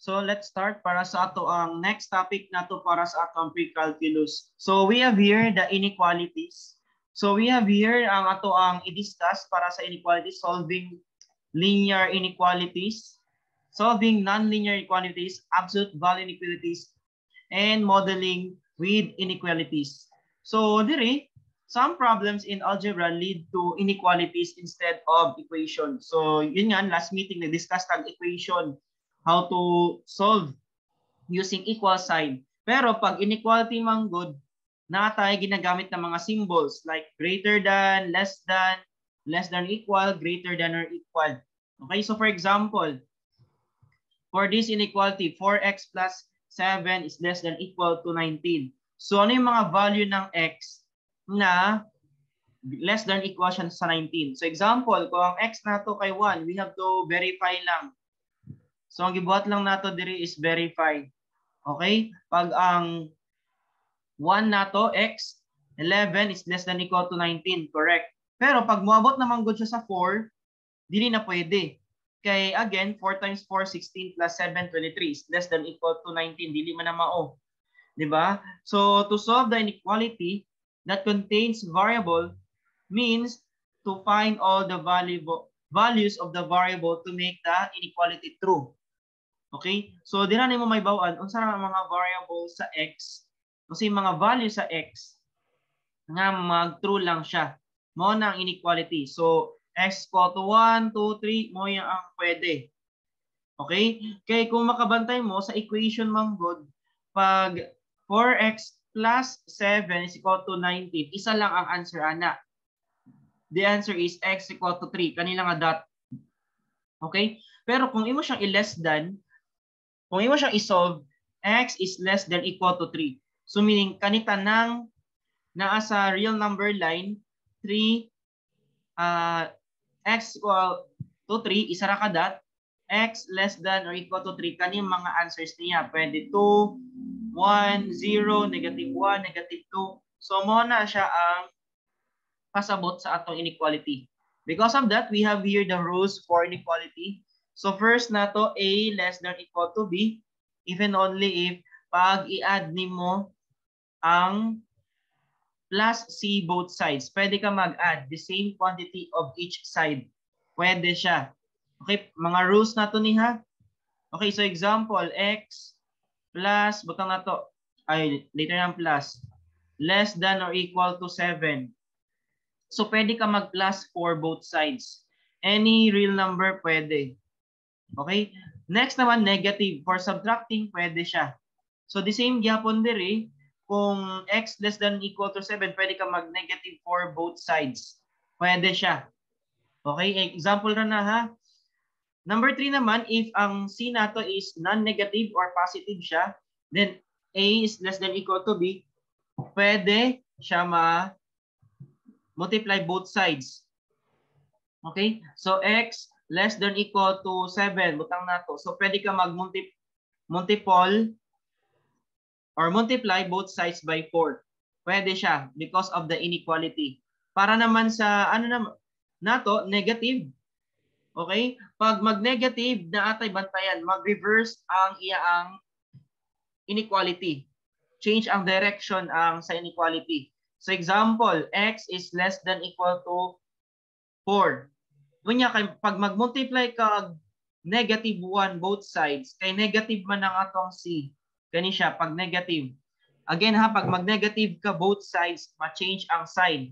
So let's start para sa ato ang next topic nato para sa ato ang pre-calculus. So we have here the inequalities. So we have here ang ato ang i-discuss para sa inequalities, solving linear inequalities, solving nonlinear inequalities, absolute value inequalities, and modeling with inequalities. So diri, some problems in algebra lead to inequalities instead of equation. So yun nga, last meeting nag-discuss tag equation, how to solve using equal sign. Pero pag inequality man gud, naa tay ginagamit ng mga symbols like greater than, less than, less than equal, greater than or equal. Okay, so for example, for this inequality, 4x plus 7 is less than equal to 19. So ano yung mga value ng x na less than equal siya sa 19? So example, kung ang x nato kay 1, we have to verify lang. So ang gibuhat lang nato diri is verify. Okay? Pag ang 1 nato, x, 11 is less than equal to 19. Correct. Pero pag moabot naman gud siya sa 4, dili na pwede. Kay again, 4 times 4, 16 plus 7, 23 is less than equal to 19. Dili man na mao. 'Di ba? So to solve the inequality that contains variable means to find all the values of the variable to make the inequality true. Okay? So dira nimo mahibaw-an unsa ra ang mga variable sa x, unsa yung mga value sa x nga mag-true lang siya. Mao na ang inequality. So x equal to 1, 2, 3, mao yang ang pwede. Okay? Kay kung makabantay mo sa equation man gud, pag 4x plus 7 is equal to 19, isa lang ang answer ana. The answer is x equal to 3. Kani lang nga dot. Okay? Pero kung imo siyang i-less than, kung imo siyang i-solve, x is less than equal to 3. So meaning, kani tanang naa sa real number line, 3, x equal to 3, isa ra ka dot, x less than or equal to 3, kani mga answers niya. Pwede 2, 1, 0, negative 1, negative 2. So mao na siya ang pasabot sa atong inequality. Because of that, we have here the rules for inequality. So first nato, A less than or equal to B, if and only if pag i-add nimo ang plus C both sides. Pwede ka mag-add the same quantity of each side. Pwede siya. Okay, mga rules nato ni ha. Okay, so example, x plus, butang nato, ay, later ng plus, less than or equal to 7. So pwede ka mag-plus for both sides. Any real number pwede. Okay? Next naman, negative. For subtracting, pwede siya. So the same gyapon diri, kung x less than equal to 7, pwede ka mag-negative for both sides. Pwede siya. Okay? Example ra na ha. Number 3 naman, if ang c nato is non-negative or positive siya, then a is less than equal to b, pwede siya ma multiply both sides. Okay? So x less than equal to 7, butang nato. So pwede ka mag multiple or multiply both sides by 4. Pwede siya because of the inequality. Para naman sa ano naman nato, negative. Okay? Pag mag-negative naa tay bantayan, mag-reverse ang iyaang inequality. Change ang direction ang sa inequality. So example, x is less than equal to 4. Unya kay pag mag-multiply ka negative 1 both sides, kay negative man ang atong c. Kani siya pag negative. Again ha, pag mag-negative ka both sides, ma-change ang sign.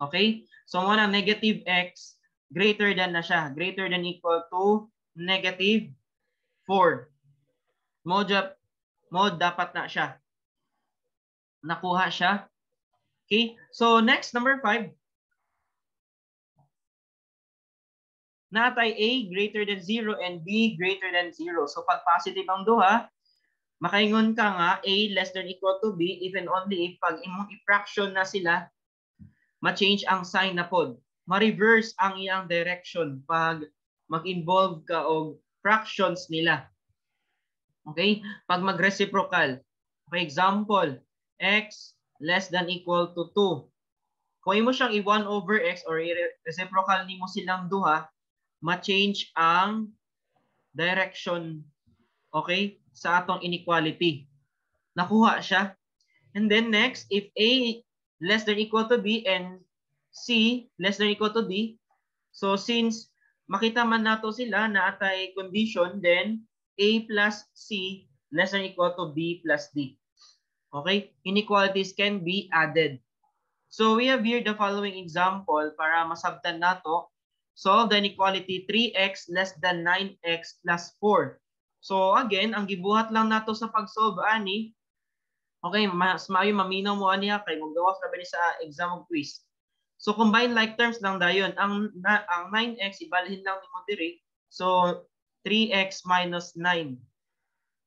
Okay? So mao na negative x greater than na siya, greater than equal to negative 4. Mo dapat na siya. Nakuha siya. Okay? So next, number 5. Natay A greater than 0 and B greater than 0. So pag positive ang duha, makaingon ka nga A less than equal to B if and only if pag imong i-fraction na sila, ma-change ang sign na pod. Ma-reverse ang iyang direction pag mag-involve ka og fractions nila. Okay? Pag mag-reciprocal. Okay, example, x less than equal to 2. Kung imo siyang i-1 over x or i-reciprocal nimo silang duha, ma-change ang direction Okay? Sa atong inequality. Nakuha siya. And then next, if A less than equal to B and C less than equal to D, so since makita man nato sila na atay condition, then A plus C less than equal to B plus D. Okay? Inequalities can be added. So we have here the following example para masabtan nato. Solve the inequality 3x less than 9x plus 4. So again, ang gibuhat lang nato sa pag-solve ani, okay, mas maayo maminaw mo ani ha, kay maggawas ra ba ni sa exam og quiz. So combine like terms lang dayon. Ang 9x ibalhin lang nimo diri. So 3x minus 9.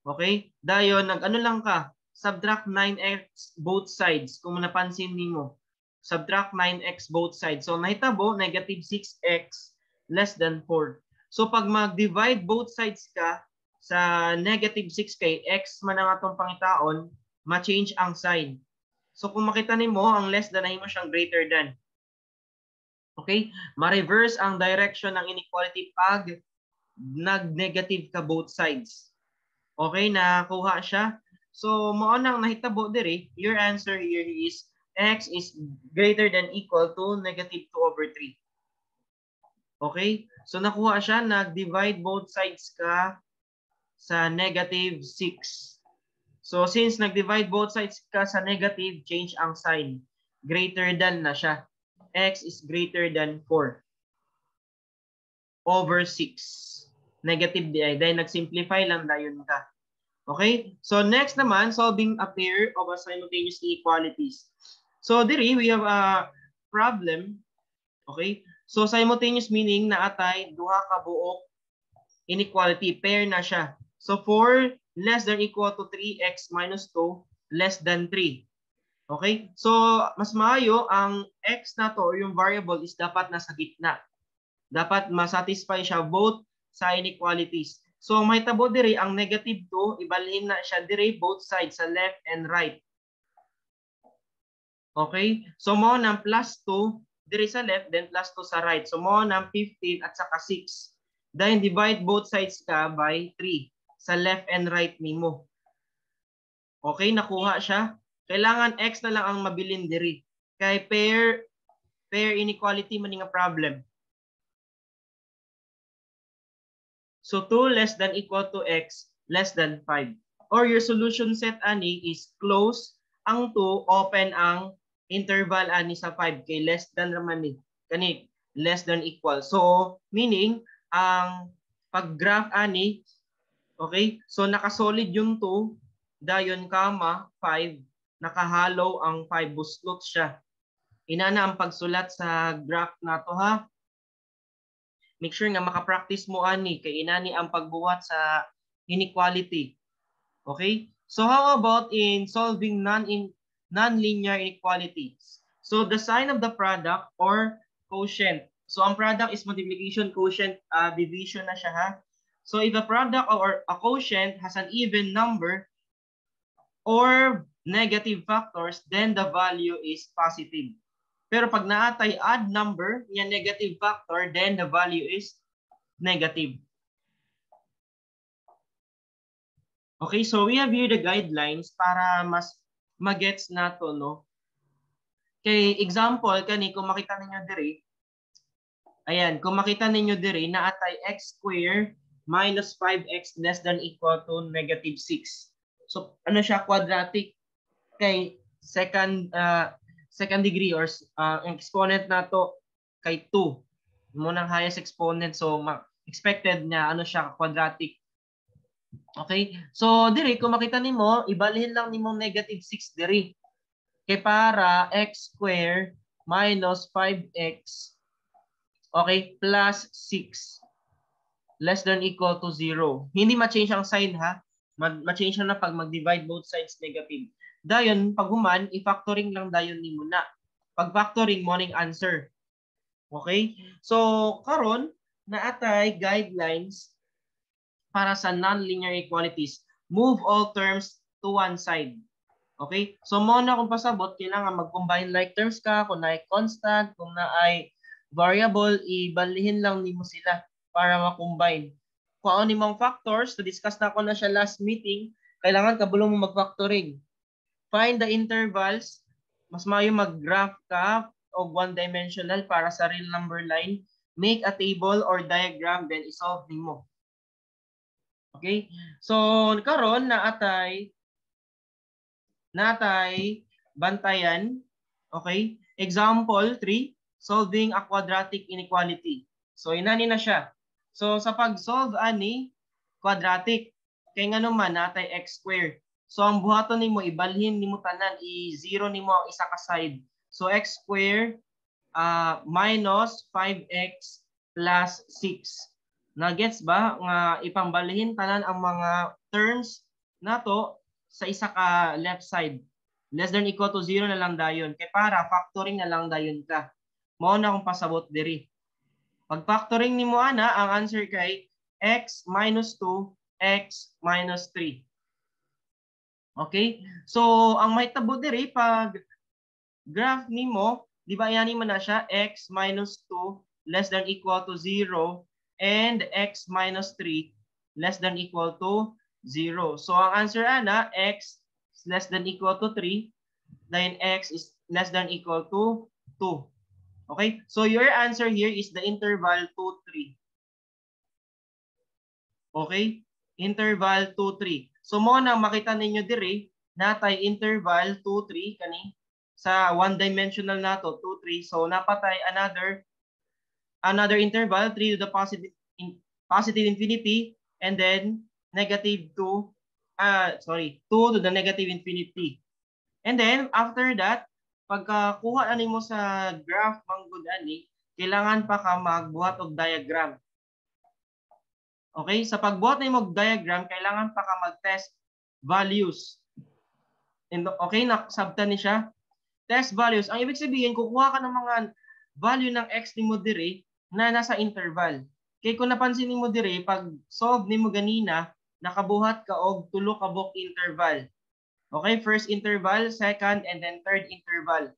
Okay? Dayon nag-ano lang ka, subtract 9x both sides kung napansin nimo. Subtract 9x both sides. So nahitabo negative 6x less than 4. So pag mag-divide both sides ka sa negative 6 kay x man ang atong pangitaon, ma-change ang sign. So kung makita nimo ang less than nahimo siyang greater than. Okay? Ma-reverse ang direction ng inequality pag nag-negative ka both sides. Okay, nakuha siya. So mao nang nahitabo diri, your answer here is x is greater than equal to negative 2 over 3. Okay? So nakuha siya, nag-divide both sides ka sa negative 6. So since nag-divide both sides ka sa negative, change ang sign. Greater than na siya. X is greater than 4 over 6. Negative di ay. Dahil nag-simplify lang dayon ka. Okay? So next naman, solving a pair of a simultaneous inequalities. So diri we have a problem. Okay? So simultaneous meaning na atay duha ka buok inequality, pair na siya. So 4 less than equal to 3x minus 2 less than 3. Okay? So mas maayo ang x na to or yung variable is dapat nasa gitna. Dapat masatisfy siya both sa inequalities. So may tabo diri ang negative 2, ibalhin na siya diri both sides sa left and right. Okay? So mao nang plus 2 diri sa left, then plus 2 sa right. So mao nang 15 at saka 6. Then divide both sides ka by 3 sa left and right nimo. Okay, nakuha siya. Kailangan x na lang ang mabilin diri. Kay pair inequality man nga problem. So 2 less than equal to x less than 5. Or your solution set ani is close ang 2, open ang interval ani sa 5 kay less than raman ni. Kani less than equal. So meaning ang pag-graph ani, okay? So nakasolid yung 2, dayon comma 5, nakahalo ang 5, buslot siya. Inana ang pagsulat sa graph nato ha. Make sure nga makapractice mo ani kay inani ang pagbuhat sa inequality. Okay? So how about in solving non-linear inequalities? So the sign of the product or quotient. So ang product is multiplication, quotient, division na siya ha. So if a product or a quotient has an even number or negative factors, then the value is positive. Pero pag naatay odd number, niya negative factor, then the value is negative. Okay, so we have here the guidelines para mas magets nato, no? Kay example, kani kung makita ninyo diri, ayan, kung makita ninyo diri, naatay x square minus 5x less than equal to negative 6. So ano siya, quadratic kay second degree or exponent nato kay 2. Mo nang highest exponent, so expected niya ano siya, quadratic. Okay? So diri kung makita nimo, ibalhin lang nimo negative 6 diri. Kay para x square minus 5x, okay, plus 6 less than equal to 0. Hindi ma-change ang sign ha. Ma-change na pag mag-divide both sides negative. Dayon pag human, i-factoring lang dayon nimo na. Pag factoring mo ning answer. Okay? So karon naatay guidelines para sa nonlinear inequalities. Move all terms to one side. Okay? So mo na kung pasabot, kailangan mag-combine like terms ka, kung naay constant, kung naay variable, ibalihin lang nimo sila para ma-combine. Kuhaon nimong factors, to discuss na ko na siya last meeting, kailangan kabalo mo mag-factoring. Find the intervals, mas maayo mag-graph ka og one-dimensional para sa real number line. Make a table or diagram, then isolve nimo. Okay? So, karon naatay bantayan. Okay? Example 3, solving a quadratic inequality. So, inani na siya. So, sa pag-solve ani, quadratic. Kay nga naman, natay x square. So, ang buhaton nimo, ibalhin nimo tanan, i-zero nimo ang isa ka side. So, x square minus 5x plus 6. Nagets ba nga ipambalhin tanan ang mga terms nato sa isa ka left side? Less than equal to 0 na lang dayon. Kay para factoring na lang dayon ka. Mao na akong pasabot diri. Pag factoring nimo ana, ang answer kay x minus 2, x minus 3. Okay? So, ang mahitabo diri pag graph nimo, di ba yani man na siya x minus 2 less than equal to 0 and x minus 3 less than equal to 0. So, ang answer ana, x is less than equal to 3, then x is less than equal to 2. Okay? So, your answer here is the interval 2, 3. Okay? Interval 2, 3. So, mo na makita ninyo diri, natay interval 2, 3 kani sa one-dimensional nato, 2, 3. So, napatay another interval, 3 to the positive infinity, and then negative 2, sorry, 2 to the negative infinity. And then, after that, pagkakuha ani mo sa graph manggod ani, kailangan pa ka magbuhat og diagram. Okay? Sa pagbuhat nimo og diagram, kailangan pa ka mag-test values. And, okay, nakasabtan ni siya. Test values. Ang ibig sabihin, kukuha ka ng mga value ng x nimo diri na nasa interval. Kay kung napansin nimo diri, pag solve nimo ganina, nakabuhat ka og tulo ka buok interval. Okay, first interval, second, and then third interval.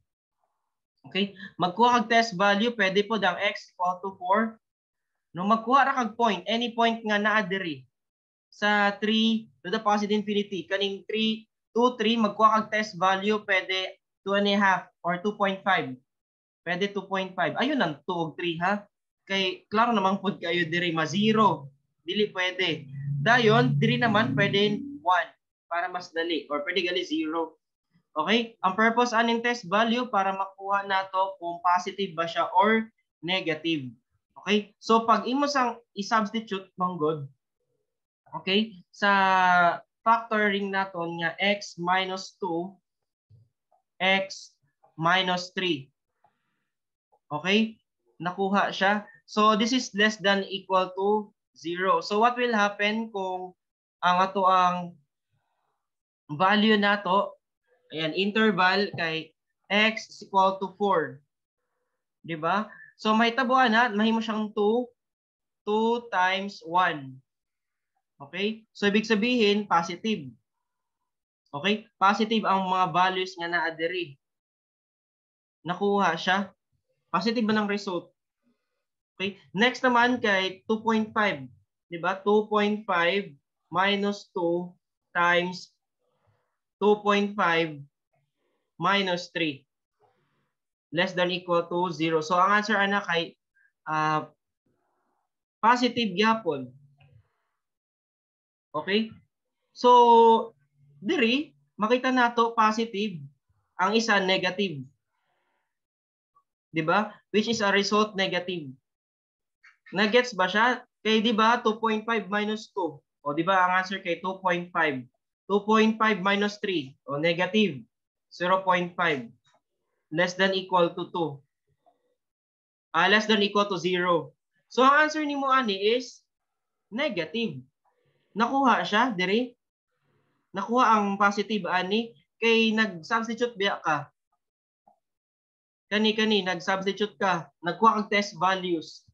Okay, magkuha kag test value, pwede po ang x equal to 4. No, magkuha ra kag point, any point nga naa diri sa 3 to the positive infinity, kaning 3, 2, 3, magkuha kag test value, pwede 2.5 or 2.5. Pwede 2.5. Ayun ang 2 ug 3 ha. Kay klaro namang pud kayo diri ma 0. Dili pwede. Dayon diri naman pwede 1 para mas dali or pwede gali 0. Okay? Ang purpose aning test value para makuha nato kung positive ba siya or negative. Okay? So pag imo sang i-substitute manggod, okay, sa factoring naton nga x minus 2 x minus 3. Okay? Nakuha siya. So this is less than equal to 0. So what will happen kung ang ato ang value nato, ayan, interval kay x is equal to 4. Di ba? So mahitabo na, mahimo siyang 2, 2 times 1. Okay? So ibig sabihin, positive. Okay? Positive ang mga values nga naa diri. Nakuha siya. Positive ba ng result? Okay? Next naman kay 2.5. Di ba? 2.5 minus 2 times 2.5 minus 3. Less than equal to 0. So ang answer ana kay positive gyapon. Okay? So diri makita nato positive, ang isa negative. 'Di ba? Which is a result negative. Nagets ba siya? Kay 'di ba 2.5 minus 2? O 'di ba ang answer kay 2.5. 2.5 minus 3, o negative 0.5. Less than equal to 2. Less than equal to 0. So ang answer nimo ani is negative. Nakuha siya diri. Nakuha ang positive ani kay nag-substitute biya ka. Kani nag-substitute ka, nagkuha kag test values.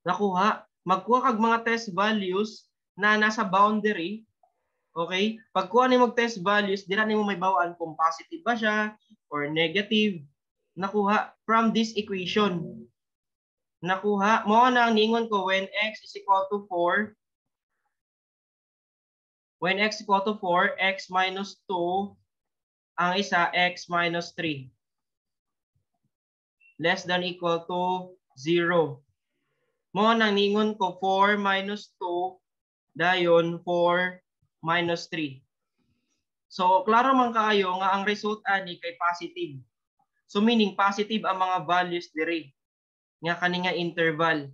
Nakuha, magkuha kag mga test values na nasa boundary. Okay? Pagkuha nimo og test values, dira nimo may bawaan kung positive ba siya or negative. Nakuha from this equation. Nakuha. Mao na ang ningon ko when x is equal to 4, when x equal to 4, x minus 2, ang isa, x minus 3. Less than equal to 0. Mao nang ningon ko 4 minus 2, dayon 4 minus 3. So, klaro man kaayo nga ang result ani kay positive. So, meaning positive ang mga values diri nga kani nga interval.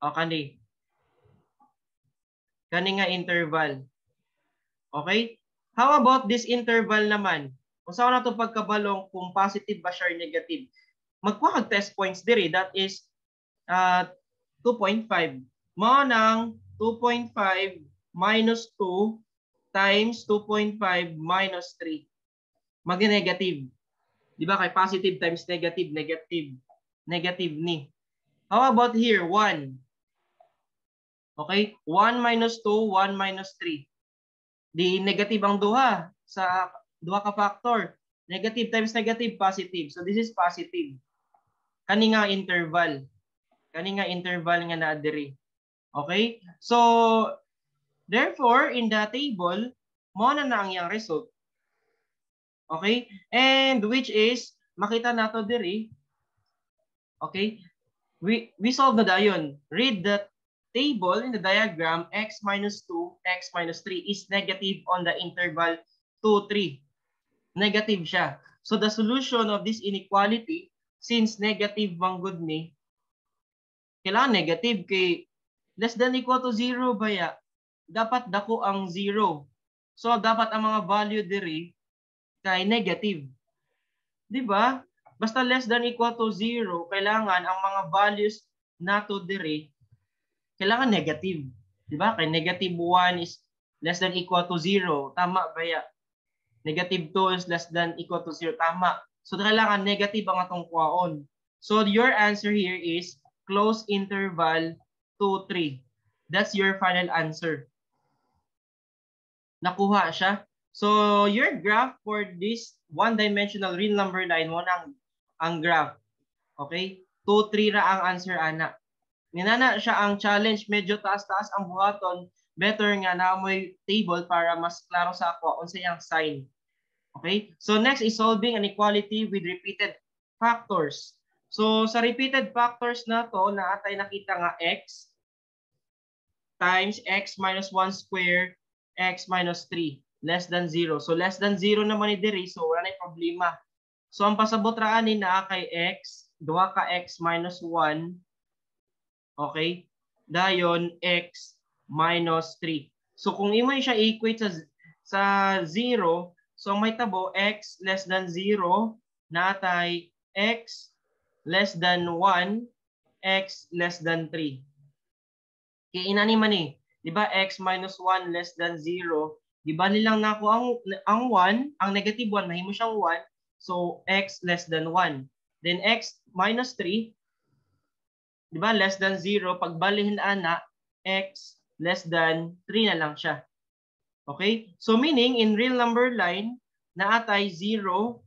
O kani. Kani nga interval. Okay? How about this interval naman? Kung saan na ito pagkabalong kung positive ba siya or negative? Magkuha kag test points diri, that is 2.5. Mao nang 2.5 minus 2 times 2.5 minus 3. Mag-negative. Di ba? Kay positive times negative, negative. Negative ni. How about here? 1. Okay? 1 minus 2, 1 minus 3. Di negative ang duha sa duha ka factor. Negative times negative, positive. So this is positive. Kani nga interval. Kani nga interval nga naa diri. Okay? So therefore, in the table, mao na na ang iyang result. Okay? And which is, makita nato diri. Okay? We solve na dayon. Read the table in the diagram, x minus 2, x minus 3 is negative on the interval 2, 3. Negative siya. So the solution of this inequality, since negative man gud ni, kailangan negative kay less than equal to 0 baya, dapat dako ang 0. So dapat ang mga value diri kay negative. Di ba? Basta less than equal to 0, kailangan ang mga values nato diri kailangan negative. Di ba? Kay negative 1 is less than equal to 0. Tama ba ya? Negative 2 is less than equal to 0. Tama. So kailangan negative ang atong kuhaon. So your answer here is close interval 2, 3. That's your final answer. Nakuha siya. So your graph for this one-dimensional real number line mo ang graph. Okay? 2, 3 ra ang answer ana. Ninana siya ang challenge, medyo taas-taas ang buhaton, better nga na mo'y table para mas klaro sa ako unsa iyang sign. Okay? So next is solving an equality with repeated factors. So sa repeated factors na to, naatay nakita nga x times x minus 1 square x minus 3 less than 0. So less than 0 naman ni diri, so wala na problema. So ang pasabot ra ani naa kay x, duha ka x minus 1. Okay? Dayon x minus 3. So kung imo siya equate sa 0, so ang may tabo x less than 0, natay x less than 1, x less than 3. Kaya inani man eh, di ba x minus 1 less than 0, di ba nilang nako ang 1, ang negative 1, mahimo siyang 1, so x less than 1. Then x minus 3, di ba less than 0, pagbalihin ana, x less than 3 na lang siya. Okay? So meaning, in real number line, naatay 0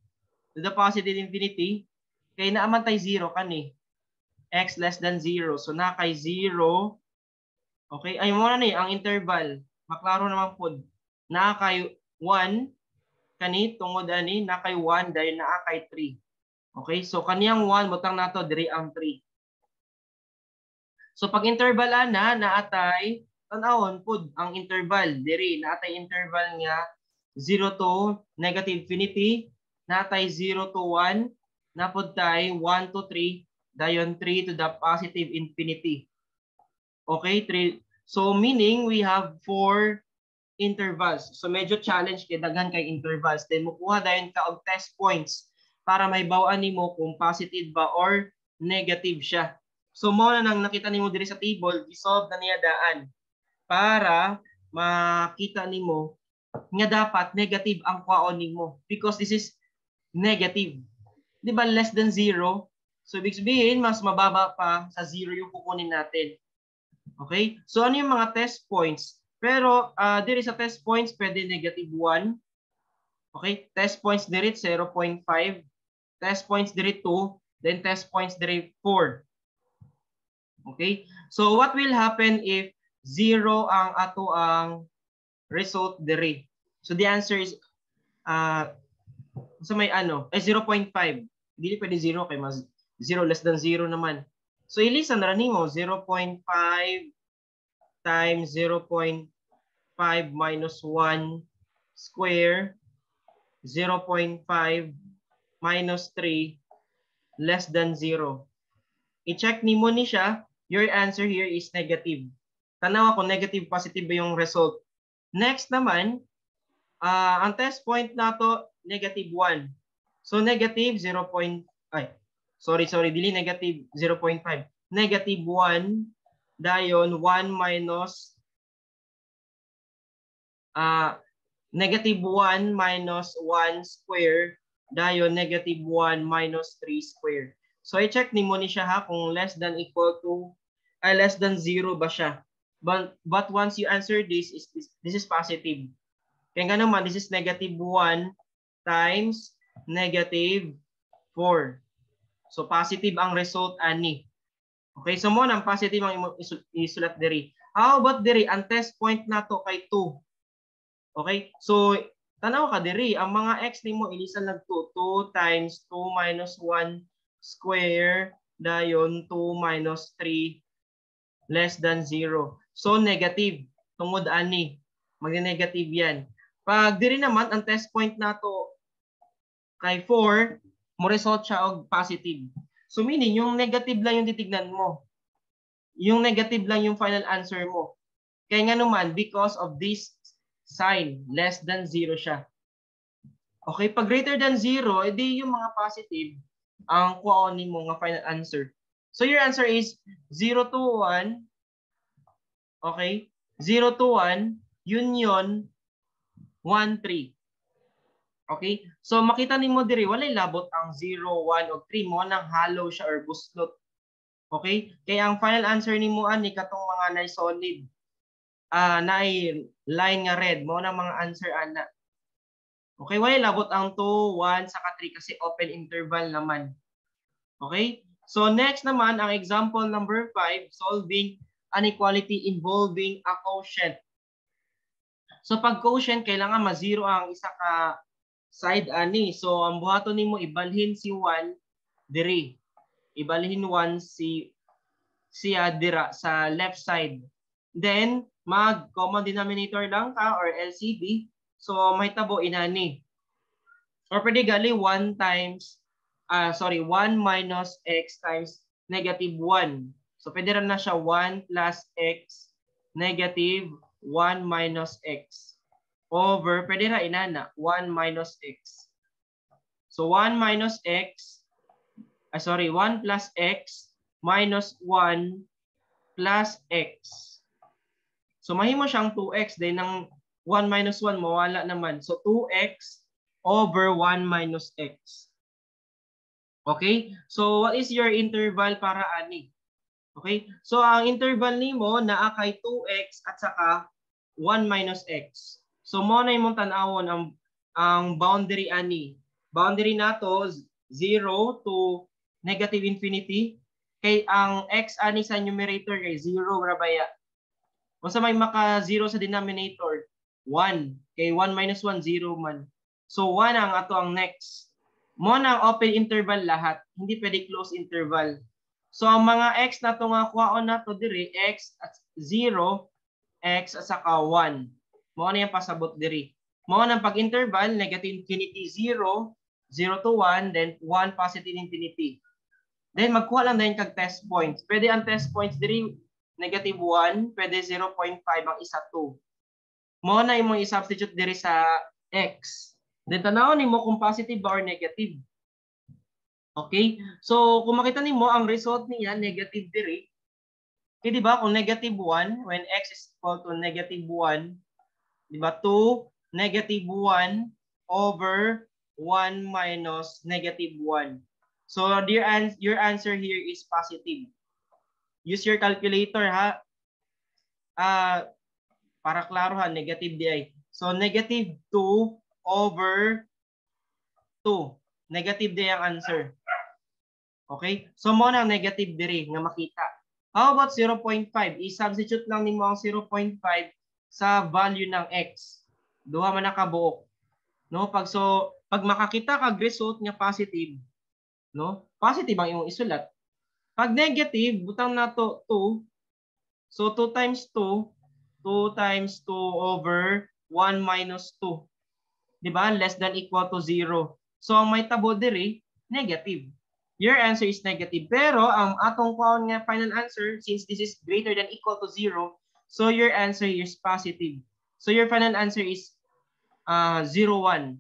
to the positive infinity, kay naaman tay 0 kani. X less than 0. So na kay 0. Okay? Ay mo na ni ang interval. Maklaro naman pod. Naa kay 1 kani tungod ani na kay 1 dahil naa kay 3. Okay? So kaniyang 1 butang nato diri ang 3. So pag interval ana naatay tan-awon pud ang interval diri naatay interval nga 0 to negative infinity, naatay 0 to 1, napud tay 1 to 3, dayon 3 to the positive infinity. Okay, 3. So meaning we have 4 intervals. So medyo challenge kay daghan kay intervals. Then mukuha dayon ka og test points para mahibaw-an nimo kung positive ba or negative siya. So mao na nang nakita nimo diri sa table, gi-solve na niya daan para makita nimo nga dapat negative ang kwaon nimo because this is negative. Di ba less than 0? So ibig sabihin mas mababa pa sa 0 yung kukunin natin. Okay? So ano yung mga test points? Pero diri sa test points pwede negative 1. Okay? Test points diri 0.5, test points diri 2, then test points diri 4. Okay? So what will happen if 0 ang ato ang result diri? So the answer is sa may ano, eh 0.5. Dili pwede 0 kay mas 0 less than 0 naman. So ilisan ra nimo 0.5 times 0.5 minus 1 square 0.5 minus 3 less than 0. I-check nimo ni siya, your answer here is negative. Tanawa kung negative, positive ba yung result. Next naman, ang test point nato negative 1. So negative 0. Ay, sorry, sorry, dili negative 0.5. Negative 1 dayon 1 minus negative 1 minus 1 square dayon negative 1 minus 3 square. So i-check nimo ni siya ha kung less than equal to less than 0 ba siya. But once you answer this, this is positive. Kaya nga naman, this is negative 1 times negative 4. So positive ang result ani. Okay, so mo nang positive ang isulat diri. How about diri? Ang test point nato kay 2. Okay? So tanaw ka diri, ang mga x nimo ilisan lang 2. 2 times 2 minus 1 square dayon 2 minus 3 less than 0. So negative tungod ani. Magne-negative yan. Pag diri naman ang test point nato kay 4, mo result siya og positive. So meaning yung negative lang yung titignan mo. Yung negative lang yung final answer mo. Kaya nga naman because of this sign, less than 0 siya. Okay, pag greater than 0, edi yung mga positive ang kuhaon nimo nga final answer. So your answer is 0 to 1. Okay? 0 to 1 union 1 3. Okay? So makita nimo diri walay labot ang 0, 1 ug 3, mo nang hollow siya or buslot. Okay? Kaya ang final answer nimo ani katong mga na solid naay line nga red, mo nang mga answer ana. Okay, walay labot ang 2, 1 saka 3 kasi open interval naman. Okay? So next naman ang example number 5, solving inequality involving a quotient. So pag quotient, kailangan ma-zero ang isa ka side ani. So ang buhaton nimo, ibalhin si 1 diri. Ibalhin 1 si siya dira sa left side. Then mag common denominator lang ka or LCD. So mahitabo inani. Or pwede gali 1 times sorry, 1 minus x times negative 1. So pwede ra na siya 1 plus x negative 1 minus x over, pwede ra inana, 1 minus x. So 1 minus x, sorry, 1 plus x minus 1 plus x. So mahimo siyang 2x, then ang 1 minus 1 mawala naman. So 2x over 1 minus x. Okay? So what is your interval para ani? Okay? So ang interval nimo naa kay 2x at saka 1 minus x. So mo na imong tan-awon ang boundary ani. Boundary nato 0 to negative infinity, kay ang x ani sa numerator kay 0 ra baya. Unsa may maka 0 sa denominator? 1. Kay 1 minus 1, 0 man. So 1 ang ato ang next. Mo na ang open interval lahat, hindi pwede close interval. So ang mga x nato nga kuhaon nato diri, x at 0, x at saka 1. Mo na yung pasabot diri. Mo na pag-interval, negative infinity 0, 0 to 1, then 1 positive infinity. Then magkuha lang din kag test points. Pwede ang test points diri negative 1, pwede 0.5, ang isa 2. Mo na imong i-substitute diri sa x. Then tanawon nimo kung positive ba or negative. Okay? So kung makita nimo ang result niya negative diri. Okay, di ba? Kung negative 1, when x is equal to negative 1, di ba? 2 negative 1 over 1 minus negative 1. So your answer here is positive. Use your calculator ha. Para klaro ha, negative di ay. So negative 2 over 2. Negative di ang answer. Okay? So mo na negative diri nga makita. How about 0.5? I-substitute lang nimo ang 0.5 sa value ng x. Duha man na kabuok. No, pag makakita kag result nga positive, no? Positive ang imong isulat. Pag negative, butang nato 2. So 2 times 2, 2 times 2 over 1 minus 2. 'Di ba? Less than equal to 0. So ang may tabo diri, negative. Your answer is negative. Pero ang atong kuhaon nga final answer, since this is greater than equal to 0, so your answer is positive. So your final answer is 0, 1.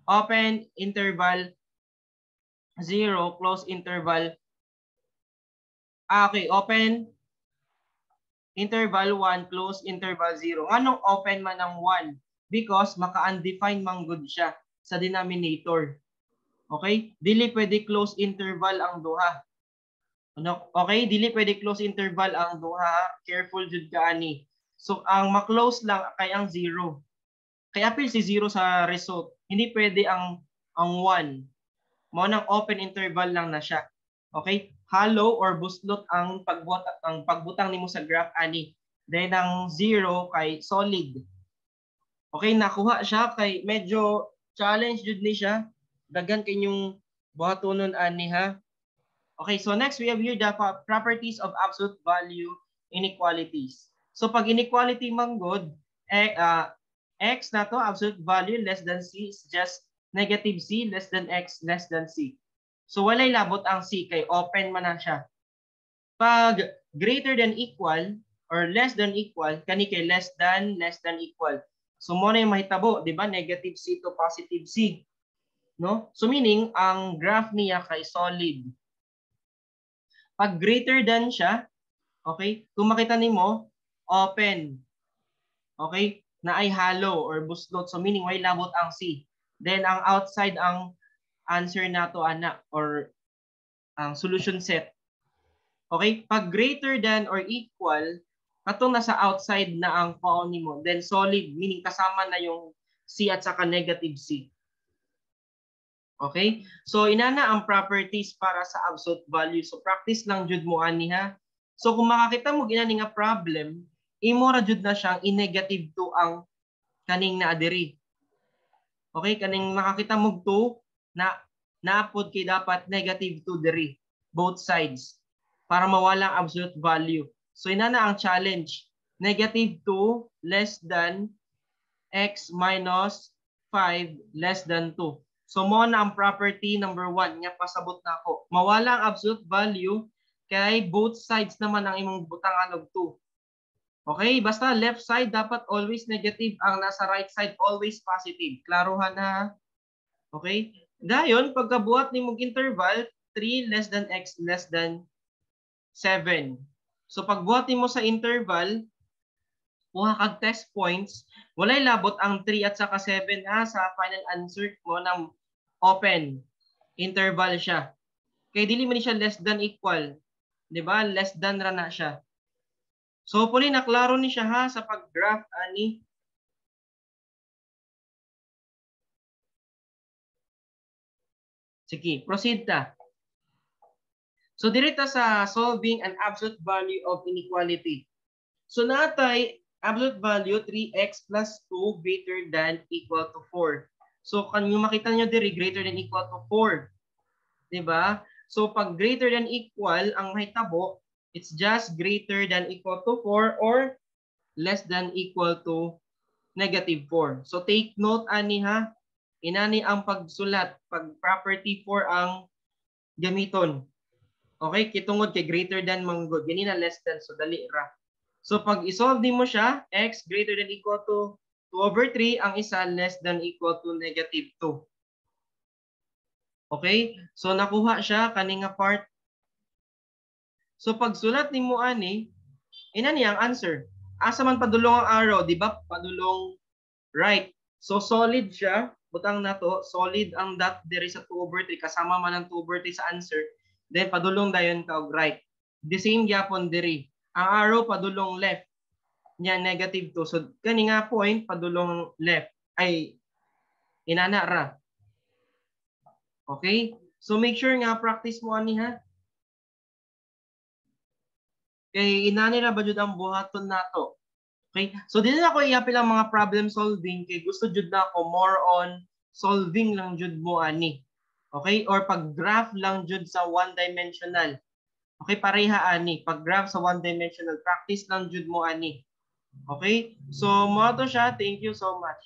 Open interval 0, close interval. Okay, open interval 1, close interval 0. Anong open man ang 1? Because maka-undefined man gud siya sa denominator. Okay? Dili pwede close interval ang duha. Ano? Okay? Dili pwede close interval ang duha. Careful jud ka ani. So ang ma-close lang kay ang 0. Kay apil si 0 sa result. Hindi pwede ang 1. Mao nang open interval lang na siya. Okay? Hollow or buslot ang pagbutang nimo sa graph ani. Then ang 0 kay solid. Okay, nakuha siya kay medyo challenge jud ni siya. Daghan kay inyong buhatonon ani ha. Okay, so next we have here the properties of absolute value inequalities. So pag inequality man gud, x na to absolute value less than c is just negative c less than x less than c. So walay labot ang c kay open man na siya. Pag greater than equal or less than equal, kani kay less than equal. So mo na yung mahitabo, di ba? Negative c to positive c. No? So meaning ang graph niya kay solid. Pag greater than siya, okay? Kung makita nimo, open. Okay? Na ay hollow or buslot. So meaning way labot ang c. Then ang outside ang answer nato ana or ang solution set. Okay? Pag greater than or equal, katong nasa outside na ang paon nimo, then solid meaning kasama na yung c at saka negative c. Okay? So inana ang properties para sa absolute value. So practice lang jud mo ani ha. So kung makakita mo ginani nga problem, imo ra jud na siyang i-negative 2 ang kaning naa diri. Okay, kaning makakita mo 2 na naapod kay dapat negative 2 diri both sides para mawala ang absolute value. So inana ang challenge. Negative 2 less than x minus 5 less than 2. So mo na ang property number 1 nga pasabot na ako. Mawala ang absolute value kay both sides naman ang imong butangan og 2. Okay, basta left side dapat always negative, ang nasa right side always positive. Klarohan na. Okay? Dayon pagkabuhat nimong interval 3 less than x less than 7. So pagbuhat nimo sa interval, kuha kag test points, walay labot ang 3 at saka 7 ha sa final answer mo ng open interval siya. Kay dili man siya less than equal, 'di ba? Less than ra na siya. So hopefully naklaro ni siya ha sa pag-graph ani. Sige, proceed ta. So direta sa solving an absolute value of inequality. So natay absolute value 3x plus 2 greater than equal to 4. So kan yung makita niyo diri greater than equal to 4. 'Di ba? So pag greater than equal ang mahitabo, it's just greater than equal to 4 or less than equal to negative 4. So take note ani ha. Inani ang pagsulat pag property 4 ang gamiton. Okay, kitungod kay greater than manggod, gani na less than, so dali ra. So pag i-solve nimo siya, x greater than equal to 2 over 3, ang isa less than equal to negative 2. Okay? So nakuha siya kani nga part. So pagsulat nimo ani, inani ang answer. Asa man padulong ang arrow, di ba? Padulong right. So solid siya, butang nato, solid ang dot diri sa 2 over 3 kasama man ang 2 over 3 sa answer. Then padulong dayon ka og right. The same gyapon diri. Ang arrow padulong left. Nya negative 2. So kani nga point padulong left ay inana ra. Okay? So make sure nga practice mo ani ha. Kay inani ra ba jud ang buhaton nato. Okay? So dili na ko iapil ang mga problem solving kay gusto jud na ako more on solving lang jud mo ani. Okay? Or pag-graph lang jud sa one-dimensional. Okay, pareha ani. Pag-graph sa one-dimensional, practice lang jud mo ani. Okay? So, mo to siya. Thank you so much.